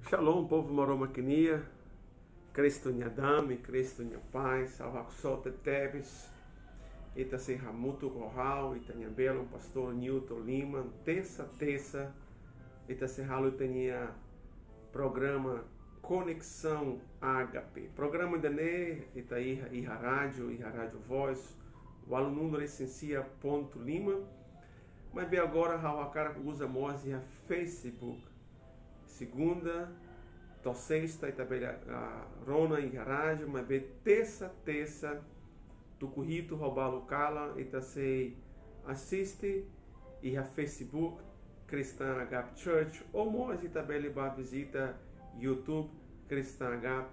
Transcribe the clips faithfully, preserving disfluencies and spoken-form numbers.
Shalom, povu Maromak nian. Kristu nia dame, Kristu nia pás, ha'u haksolok tebes. Ita sei hamutuk ho ha'u, ita-nia belun Pastór Newton Lima, tersa-tersa, ita sei halo ita-nia programa Koneksaun Agape. Programa ida-ne'e, ita iha, iha rádiu, iha Rádiu Voz, ualunulu-resin-sia pontu lima. Maibé agora ha'u hakarak uza mós iha Facebook. Segunda to'o sesta ita bele, ah, rona iha rádiu, maibé tersa-tersa, tuku hitu ho balu kalan, ita sei asiste iha Facebook Cristã Agape Church, ou mós ita bele bá vizita YouTube Cristã Agape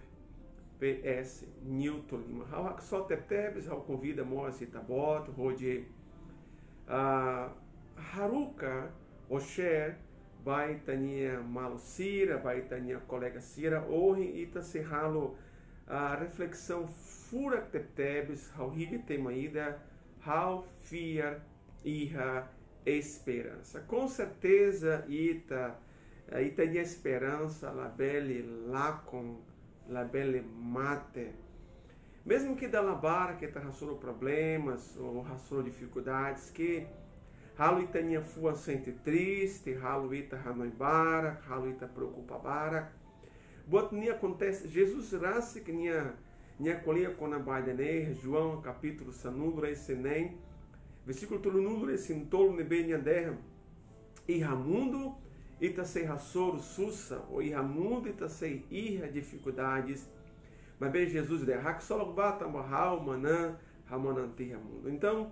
P S Newton Lima. Ha'u haksolok tebes, ha'u konvida mós ita-boot hodi, ah, haruka ou share ba ita-nia maluk sira, ba ita-nia kolega sira, ohin ita sei halo, ah, reflesaun furak tebetebes, ha'u hili tema ida, ha'u fiar iha esperansa. Com certeza ita, eh, ita-nia esperansa labele lakon, labele mate. Mesmu ke dala barak ita hasoru problemas ou hasoru difikuldades ke halo ita-nia fuan sente triste, halo ita hanoin barak, halo ita preokupa barak. Buat ne'e akontese, Jesus rasik nia, nia ko'alia kona-ba ida-ne'e, João kapítulu sanulu-resin-neen, versíkulu tolunulu-resin-tolu ne'ebé nia dehan: iha mundu ita sei hasoru susar, ou iha mundu ita sei iha difikuldades. Maibé Jesus dehan: haksolok bá tanba ha'u manán, ha'u manán tiha mundu. Entaun,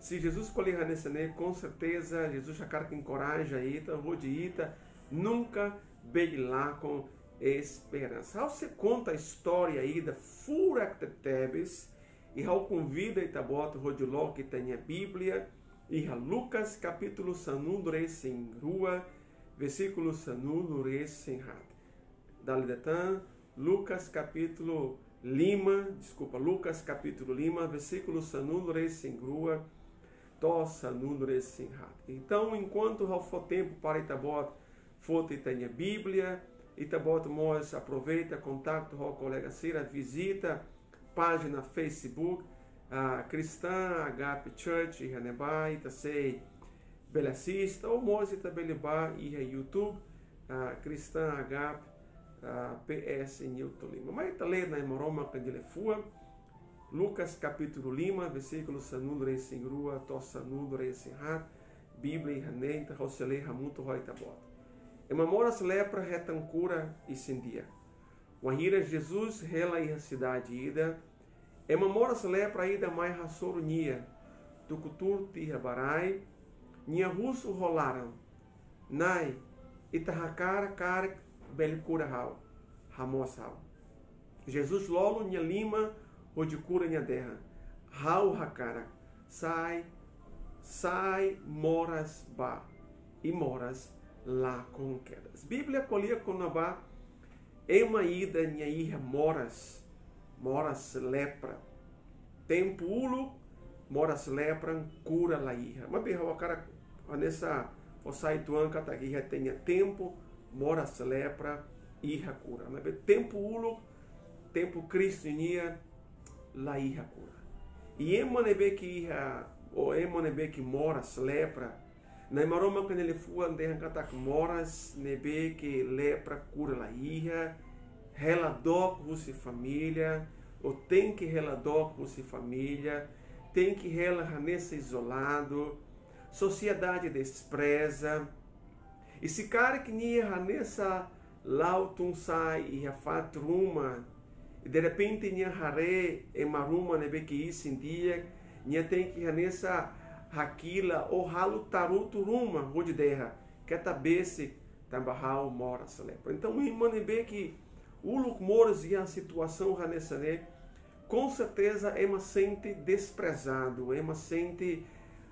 se Jesus ko'alia hanesan ne'e, com certeza Jesus hakarak enkoraja ita, hodi ita nunka bele lakon esperansa. Ha'u sei konta istória ida furak tebetebes, i ha'u konvida ita-boot hodi loke ita-nia Bíblia iha Lucas kapítulu sanulu-resin-rua, versíkulu sanulu-resin-haat. Dala ida tan, Lucas kapítulu lima, deskulpa, Lucas kapítulu lima, versíkulu sanulu-resin-rua to'o sanulu-resin-haat. Entaun, enkuantu ha'u fó tempu para ita-boot foti ita-nia Bíblia, ita-boot mós aproveita kontaktu ho kolega sira, vizita pájina Facebook, ah, Cristã Agape Church, iha ne'ebá ita sei bele asiste, ou mós ita bele bá iha YouTube, ah, Cristã Agape, ah, P S Newton Lima. Mai ita lee Nai Maromak nia liafuan, Lucas kapítulu lima, versíkulu sanulu-resin-rua to'o sanulu-resin-haat, Bíblia iha ne'e, entaun ha'u sei lee hamutuk ho ita-boot. Ema moras lepra hetan kura isin-di'ak. Wainhira Jesus hela iha sidade ida, ema moras lepra ida mai hasoru nia, tuku tuur tiha ba rai, nia husu ho laran: Na'i, ita hakarak, karik bele kura ha'u, hamoos ha'u. Jesus lolo nia liman hodi kura, nia dehan: Ha'u hakarak, sai, sai moras bá. I moras lakon kedas. Bíblia ko'alia kona-ba ema ida nia iha moras, moras lepra. Tempu uluk, moras lepra kura la iha. Maibé ha'u hakarak hanesan fó sai uitoan katak iha ita-nia tempu, moras lepra iha kura. Maibé tempu uluk, tempu Kristu nian, la iha kura. I ema ne'ebé ke iha, ou ema ne'ebé ke moras lepra, Nai Maromak nia liafuan dehan katak moras ne'ebé ke lepra kura la iha, hela dook husi família, ou tenke hela dook husi família, tenke hela hanesan izoladu, sosiedade despreza. I se karik nia hanesan la'o tun-sa'e iha fatin ruma, i derrepente nia haree ema ruma ne'ebé ke isin-di'ak, nia tenke hanesan hakilar ou halo tarutu ruma hodi dehan: Keta besik, tanba ha'u moras lepra. Entaun, ema ne'ebé ke uluk moras iha situasaun hanesan ne'e, com certeza ema sente desprezadu, ema sente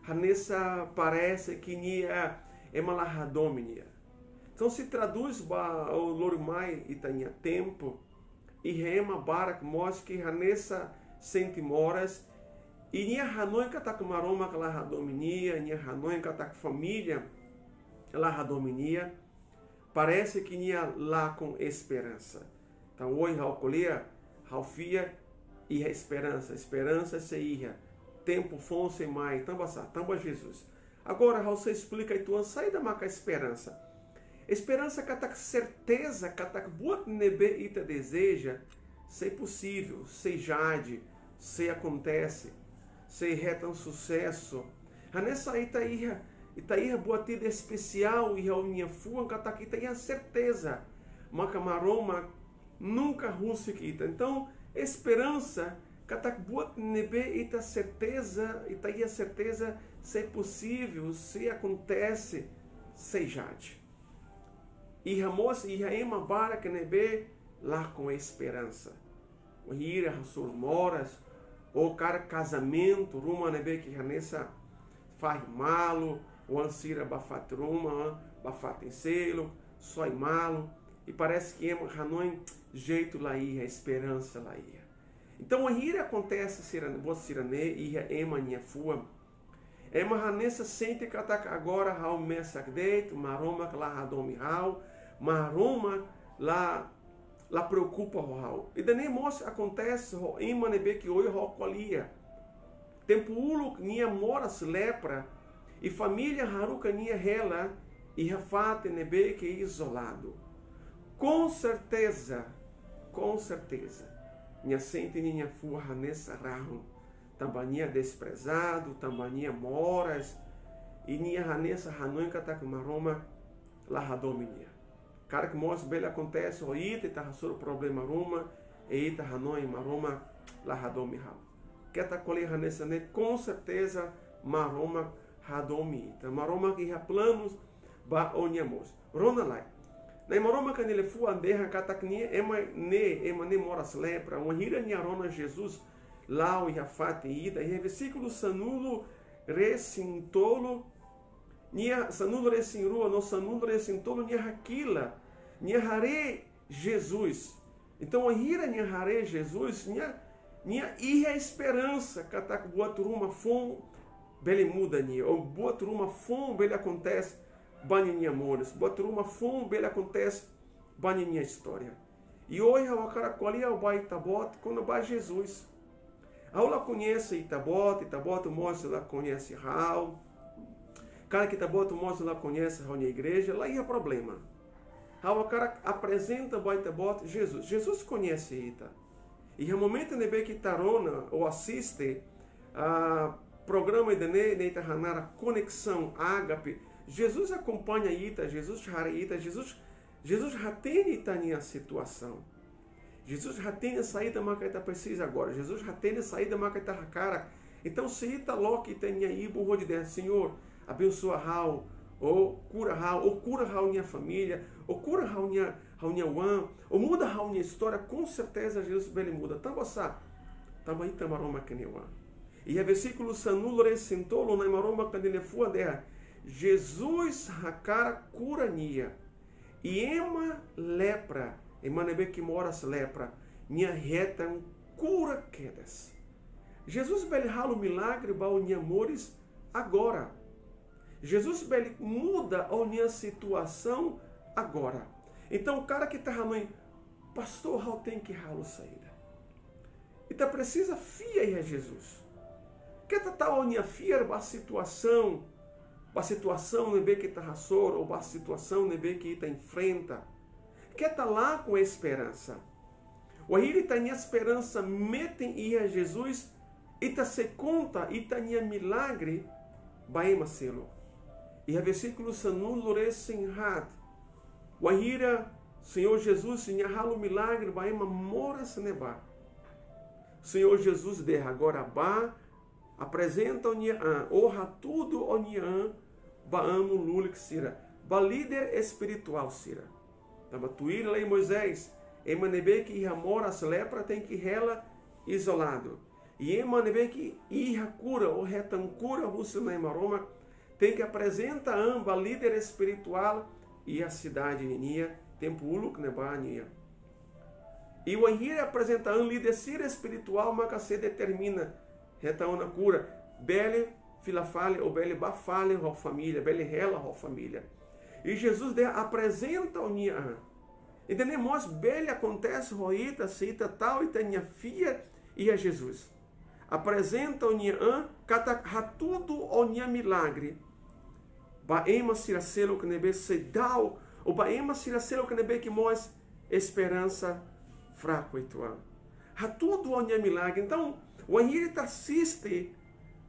hanesan parese ke nia, ema la hadomi nia. Entaun, se tradús ba, ou lori mai ita-nia tempu, iha ema barak mós ke hanesan sente moras, i nia hanoin katak Maromak la hadomi nia, nia hanoin katak família la hadomi nia. parese ke nia lakon esperansa. Entaun ohin ha'u ko'alia, ha'u fiar iha esperansa. Esperansa sei iha. Tempu foun sei mai, tanba sá, tanba Jesus. Agora, ha'u sei esplika uitoan saida maka esperansa. Esperansa katak serteza katak buat ne'ebé ita dezeja sei posivel, sei jadi, sei akontese, sei hetan susesu. Hanesan ita iha, ita iha buat ida espesiál iha ó-nia fuan katak ita iha serteza maka Maromak nunka husik ita. Entaun, esperansa katak buat ne'ebé ita serteza, ita iha serteza sei posivel, sei akontese, sei jadi. Iha mós, iha ema barak ne'ebé lakon esperansa. Wainhira hasoru moras, ou karik kazamentu, ruma ne'ebé ke hanesan fahi malu, oan sira bá fatin ruma, bá fatin seluk, soe malu, i parese ke ema hanoin jeitu la iha, esperansa la iha. Entaun, wainhira akontese sira, buat sira-ne'e iha ema nia fuan, ema hanesan sente katak agora ha'u mesak de'it, Maromak la hadomi ha'u, Maromak la, la preokupa ho ha'u. Ida-ne'e mós akontese ho ema ne'ebé ke ohin ha'u ko'alia. Tempu uluk nia moras lepra, i família haruka nia hela iha fatin ne'ebé ke izoladu. Com certeza, com certeza, nia sente nia fuan hanesan rahun, tanba nia desprezadu, tanba nia moras, i nia hanesan hanoin katak Maromak la hadomi nia. Karik mós bele akontese ho ita, ita hasoru problema ruma, i ita hanoin Maromak la hadomi ha'u. Keta ko'alia hanesan ne'e, com certeza Maromak hadomi ita. Maromak iha planus ba ó-nia moris. Rona lai. Nai Maromak nia liafuan dehan katak nia ema ne'e, ema ne'e moras lepra, wainhira nia rona Jesus la'o iha fatin ida, iha versíkulu sanulu-resin-tolu, nia sanulu-resin-rua no sanulu-resin-tolu, nia hakilar, nia haree Jesus. Entaun, wainhira nia haree Jesus, nia, nia iha esperansa katak buat ruma foun bele muda nia, ou buat ruma foun bele akontese ba ninia moris, buat ruma foun bele akontese ba ninia istória. I ohin ha'u hakarak ko'alia ba ita-boot kona-ba Jesus. Ha'u la koñese ita-boot, ita-boot mós la koñese ha'u. Karik ita-boot mós la koñese ha'u-nia igreja, la iha problema. Ha'u hakarak aprezenta ba ita-boot Jesus. Jesus koñese ita. Iha momentu ne'ebé ke ita rona ou asiste, ah, programa ida-ne'e, ne'e ita hanaran Koneksaun Agape, Jesus akompaña ita, Jesus haree ita, Jesus, Jesus hatene ita-nia situasaun. Jesus hatene saida maka ita presiza agora. Jesus hatene saida maka ita hakarak. Entaun, se ita loke ita-nia ibun hodi dehan, Señór, abensoa ha'u, ou kura ha'u, ou kura ha'u-nia família, ou kura ha'u-nia, ha'u-nia oan, ou muda ha'u-nia istória, com certeza Jesus bele muda. Tanba sá? Tanba ita Maromak nia oan. Iha versíkulu sanulu-resin-tolu, Nai Maromak nia liafuan dehan, Jesus hakarak kura nia. I ema lepra, ema ne'ebé ke moras lepra, nia hetan kura kedas. Jesus bele halo milagre ba ó-nia moris agora. Jesus bele muda ó-nia situasaun agora. Entaun, karik ita hanoin, Pastór, ha'u tenke halo saida? Ita presiza fiar iha Jesus. Keta tau ó-nia fiar ba situasaun, ba situasaun ne'ebé ke ita hasoru, ou ba situasaun ne'ebé ke ita enfrenta. Keta lakon esperansa. Wainhira ita-nia esperansa metin iha Jesus, ita sei konta ita-nia milagre ba ema seluk. Iha versíkulu sanulu-resin-haat, wainhira Señór Jesus nia halo milagre ba ema moras ne'ebá, Señór Jesus dehan agora bá, aprezenta ó-nia an, ou hatudu ó-nia an ba amu lulik sira, ba líder espirituál sira. Tanba tuir lei Moisés, ema ne'ebé ke iha moras lepra tenke hela izoladu. I ema ne'ebé ke iha kura ou hetan kura husi Nai Maromak, tenke aprezenta an ba líder espirituál iha sidade ninian, tempu uluk ne'ebá nian. I wainhira aprezenta an, líder sira espirituál maka sei determina hetan ona kura, bele fila fali ou bele bá fali ho família, bele hela ho família. I Jesus dehan aprezenta ó-nia an. Ida-ne'e mós bele akontese ho ita, se ita tau ita-nia fiar iha Jesus. Aprezenta ó-nia an, katak hatudu ó-nia milagre ba ema sira seluk ne'ebé seidauk, ou ba ema sira seluk ne'ebé ke mós esperansa fraku uitoan. Hatudu ó-nia milagre. Entaun, wainhira ita asiste,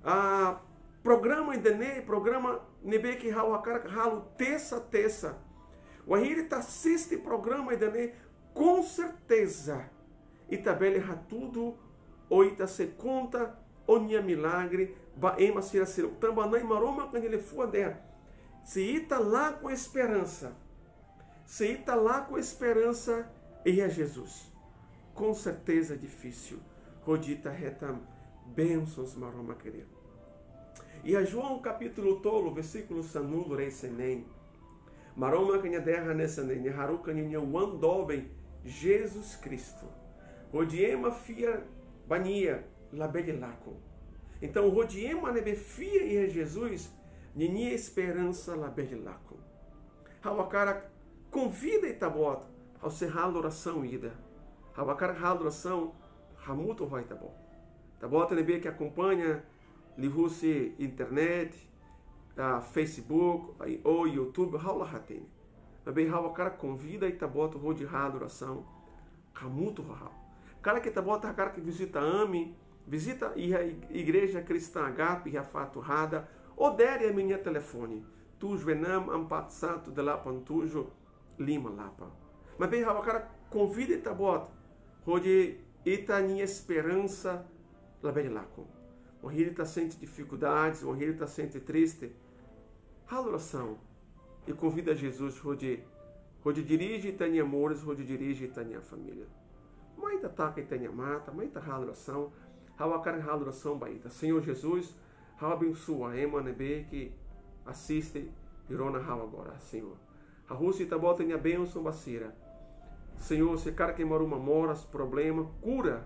ah, programa ida-ne'e, programa ne'ebé ke ha'u hakarak halo tersa-tersa. Wainhira ita asiste programa ida-ne'e, com certeza ita bele hatudu, ou ita sei konta ó-nia milagre ba ema sira seluk. Tanba Na'i Maromak nia liafuan dehan: se ita lakon esperansa, se ita lakon esperansa iha Jesus, com certeza difisil hodi ita hetan bensaun Maromak nian. Iha João kapítulu tolu, versíkulu sanulu-resin-neen, Maromak nia dehan hanesan ne'e: Nia haruka ninia Oan doben, Jesus Kristu, hodi ema fiar ba Nia labele lakon. Entaun, hodi ema ne'ebé fiar iha Jesus, ninia esperansa labele lakon. Ha'u hakarak konvida ita-boot, ha'u sei halo orasaun ida. Ha'u hakarak halo orasaun hamutuk ho ita-boot. Ita-boot ne'ebé ke akompaña liuhusi internet, ah, Facebook, ah, ou YouTube, ha'u la hatene. Maibé ha'u hakarak konvida ita-boot hodi halo orasaun hamutuk ho ha'u. Karik ita-boot hakarak vizita ami, vizita iha ig-, Igreja Cristã Agape iha Fatuhada, ou dere ami-nia telefone, tujuh enam empat satu delapan tujuh lima delapan. Maibé ha'u hakarak konvida ita-boot hodi ita-nia esperansa labele lakon. Wainhira ita sente difikuldades, wainhira ita sente triste, halo orasaun i konvida Jesus hodi, hodi dirije ita-nia moris, hodi dirije ita-nia família. Mai ita taka ita-nia matan, mai ita halo orasaun. Ha'u hakarak halo orasaun ba ita. Señór Jesus, ha'u abensoa ema ne'ebé ke asiste i rona ha'u agora, Señór. Ha'u husu ita-boot nia bensaun ba sira. Señór, se karik ema ruma moras, problema, kura,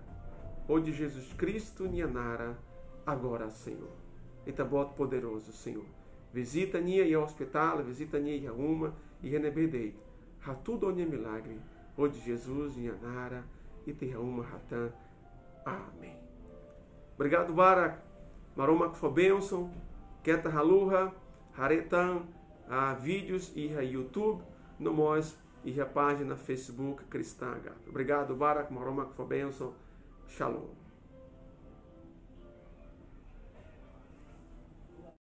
hodi Jesus Kristu nia naran agora, Señór. Ita-boot poderozu, Señór. Vizita nia iha ospitál, vizita nia iha uma, iha ne'ebé de'it. Hatudu ó-nia milagre, hodi Jesus nia naran, ita iha uma hatán: Amen. Obrigadu barak. Maromak fó bensaun. Keta haluha haree tan, ah, vídeos iha YouTube, no mós iha pájina Facebook Cristã Agape. Obrigadu barak, Maromak fó bensaun. Shalom.